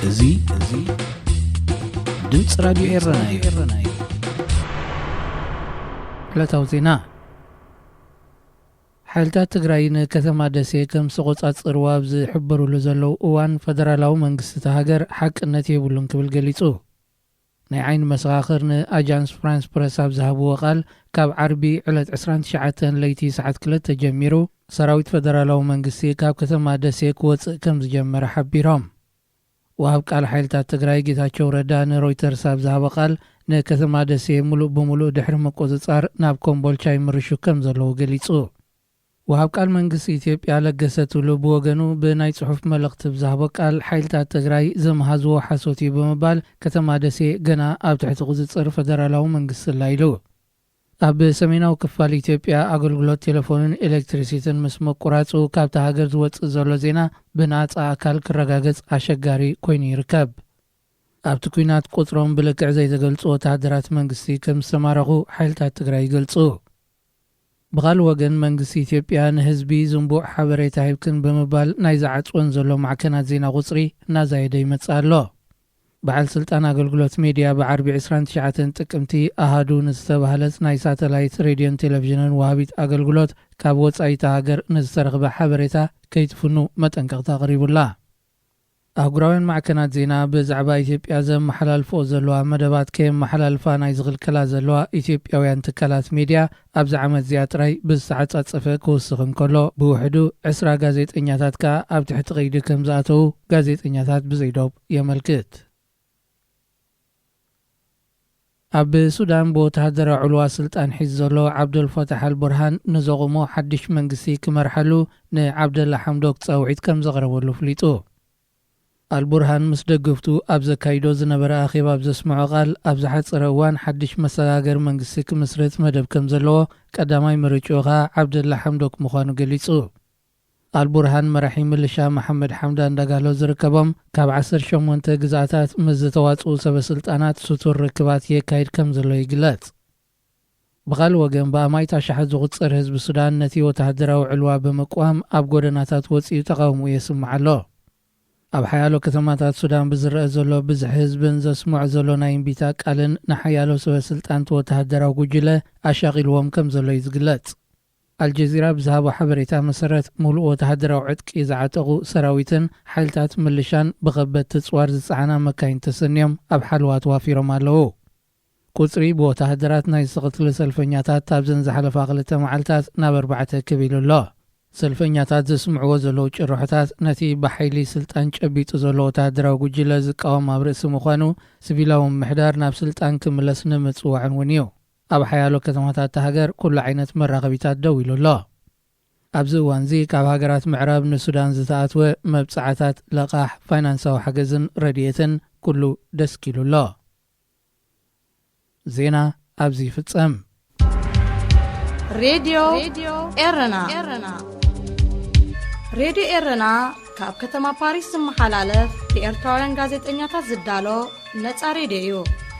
እዚ እዚ ድምፂ ራዲዮ ኤረና እዩ። ዕለታዊ ዜና። ሓይልታት ትግራይ ንከተማ ደሴ ከም ዝተቖጻጸርዋ ኣብ ዝሕበሩሉ ዘለዉ እዋን፣ ፈደራላዊ መንግስቲ እታ ሃገር ሓቅነት የብሉን ክብል ገሊጹ። ናይ ዓይኒ መሰኻኽር ንኣጃንስ ፍራንስ ፕረስ ኣብ ዝሃብዎ ቃል፣ ካብ ዓርቢ ዕለት ዕስራን ትሽዓተን ለይቲ ሰዓት ክልተ ጀሚሩ፣ ሰራዊት ፈደራላዊ መንግስቲ ካብ ከተማ ደሴ ክወጽእ ከም ዝጀመረ ሓቢሮም። ወሃብ ቃል ሓይልታት ትግራይ ጌታቸው ረዳ ንሮይተርስ ኣብ ዝሃቦ ቃል፣ ንከተማ ደሴ ሙሉእ ብሙሉእ ድሕሪ ምቁጽጻር ናብ ኮምቦልቻ ይምርሹ ከም ዘለዉ ገሊጹ። ወሃብ ቃል መንግስቲ ኢትዮጵያ ለገሰ ቱሉ ብወገኑ ብናይ ጽሑፍ መልእኽቲ ብዝሃቦ ቃል፣ ሓይልታት ትግራይ ዘምሃዝዎ ሓሶት እዩ ብምባል፣ ከተማ ደሴ ገና ኣብ ትሕቲ ቁጽጽር ፈደራላዊ መንግስቲ ኣላ ኢሉ። ኣብ ሰሜናዊ ክፋል ኢትዮጵያ ኣገልግሎት ቴሌፎንን ኤሌክትሪሲቲን ምስ ምቁራጹ፣ ካብታ ሃገር ዝወጽእ ዘሎ ዜና ብናጻ ኣካል ክረጋገጽ ኣሸጋሪ ኮይኑ ይርከብ። ኣብቲ ኲናት ቁጽሮም ብልክዕ ዘይተገልጹ ወተሃደራት መንግስቲ ከም ዝተማረኹ ሓይልታት ትግራይ ይገልጹ። ብኻልእ ወገን፣ መንግስቲ ኢትዮጵያ ንህዝቢ ዝንቡዕ ሓበሬታ ሂብክን ብምባል ናይ ዝዓጽወን ዘሎ ማዕከናት ዜና ቁጽሪ እናዛየደ ይመጽእ ኣሎ። በዓል ስልጣን ኣገልግሎት ሜድያ ብዓርቢ ዕስራን ትሽዓተን ጥቅምቲ ኣሃዱ ንዝተባህለት ናይ ሳተላይት ሬድዮን ቴሌቪዥንን ወሃቢት ኣገልግሎት ካብ ወጻኢታ ሃገር ንዝተረኽበ ሓበሬታ ከይትፍኑ መጠንቀቕታ ኣቕሪቡላ። ኣህጉራውያን ማዕከናት ዜና ብዛዕባ ኢትዮጵያ ዘመሓላልፎ ዘለዋ መደባት ከየመሓላልፋ ናይ ዝኽልከላ ዘለዋ ኢትዮጵያውያን ትካላት ሜድያ ኣብዚ ዓመት እዚኣ ጥራይ ብዝተዓጻጸፈ ክውስኽ እንከሎ፣ ብውሕዱ ዕስራ ጋዜጠኛታት ከኣ ኣብ ትሕቲ ቀይዲ ከም ዝኣተዉ ጋዜጠኛታት ብዘይዶብ የመልክት። ኣብ ሱዳን ብወተሃደራዊ ዕልዋ ስልጣን ሒዙ ዘሎ ዓብደልፈታሕ ኣልቡርሃን ንዘቑሞ ሓድሽ መንግስቲ ክመርሓሉ ንዓብደላ ሓምዶክ ጻውዒት ከም ዘቕረበሉ ኣፍሊጡ። ኣልቡርሃን ምስ ደገፍቱ ኣብ ዘካይዶ ዝነበረ ኣኼባ ኣብ ዘስምዖ ቃል፣ ኣብ ዝሓጸረ እዋን ሓድሽ መሰጋገሪ መንግስቲ ክምስርት መደብ ከም ዘለዎ፣ ቀዳማይ ምርጭኡ ኸኣ ዓብደላ ሓምዶክ ምዃኑ ገሊጹ። ኣልቡርሃን መራሒ ምልሻ መሓመድ ሓምዳን ዳጋሎ ዝርከቦም ካብ ዓሰርተ ሸሞንተ ግዝኣታት ምስ ዝተዋጽኡ ሰበ ስልጣናት ስቱር ርክባት የካይድ ከም ዘሎ ይግለጽ። ብኻልእ ወገን፣ ብኣማኢት ኣሽሓት ዝቑጸር ህዝቢ ሱዳን ነቲ ወተሃደራዊ ዕልዋ ብምቅዋም ኣብ ጎደናታት ወጺኡ ተቓውሞኡ የስምዕ ኣሎ። ኣብ ሓያሎ ከተማታት ሱዳን ብዝረአ ዘሎ ብዝሒ ህዝብን ዘስምዖ ዘሎ ናይ እምቢታ ቃልን ንሓያሎ ሰበ ስልጣን እቲ ወተሃደራዊ ጉጅለ ኣሻቒልዎም ከም ዘሎ እዩ ዝግለጽ። ኣልጀዚራ ብዝሃቦ ሓበሬታ መሰረት፣ ሙሉእ ወተሃደራዊ ዕጥቂ ዝዓጠቑ ሰራዊትን ሓይልታት ምልሻን ብኸበድቲ ጽዋር ዝጸዓና መካይን ተሰንዮም ኣብ ሓለዋ ተዋፊሮም ኣለዉ። ቁጽሪ ብወተሃደራት ናይ ዝተቐትሉ ሰልፈኛታት ኣብዘን ዝሓለፋ ክልተ መዓልታት ናብ ኣርባዕተ ክብ ኢሉ ኣሎ። ሰልፈኛታት ዘስምዕዎ ዘለዉ ጭርሖታት፣ ነቲ ብሓይሊ ስልጣን ጨቢጡ ዘሎ ወተሃደራዊ ጉጅለ ዝቃወም ኣብ ርእሲ ምዃኑ፣ ሲቪላዊ ምምሕዳር ናብ ስልጣን ክምለስ ንምጽዋዕን እውን እዩ። ኣብ ሓያሎ ከተማታት እታ ሃገር ኩሉ ዓይነት መራኸቢታት ደው ኢሉ ኣሎ። ኣብዚ እዋንዚ ካብ ሃገራት ምዕራብ ንሱዳን ዝተኣትወ መብጽዓታት፣ ለቓሕ፣ ፋይናንሳዊ ሓገዝን ረድኤትን ኩሉ ደስኪሉ ኣሎ። ዜና ኣብዚ ይፍጸም። ሬድዮ ኤረና። ሬድዮ ኤረና ካብ ከተማ ፓሪስ ዝመሓላለፍ ብኤርትራውያን ጋዜጠኛታት ዝዳሎ ነጻ ሬድዮ እዩ።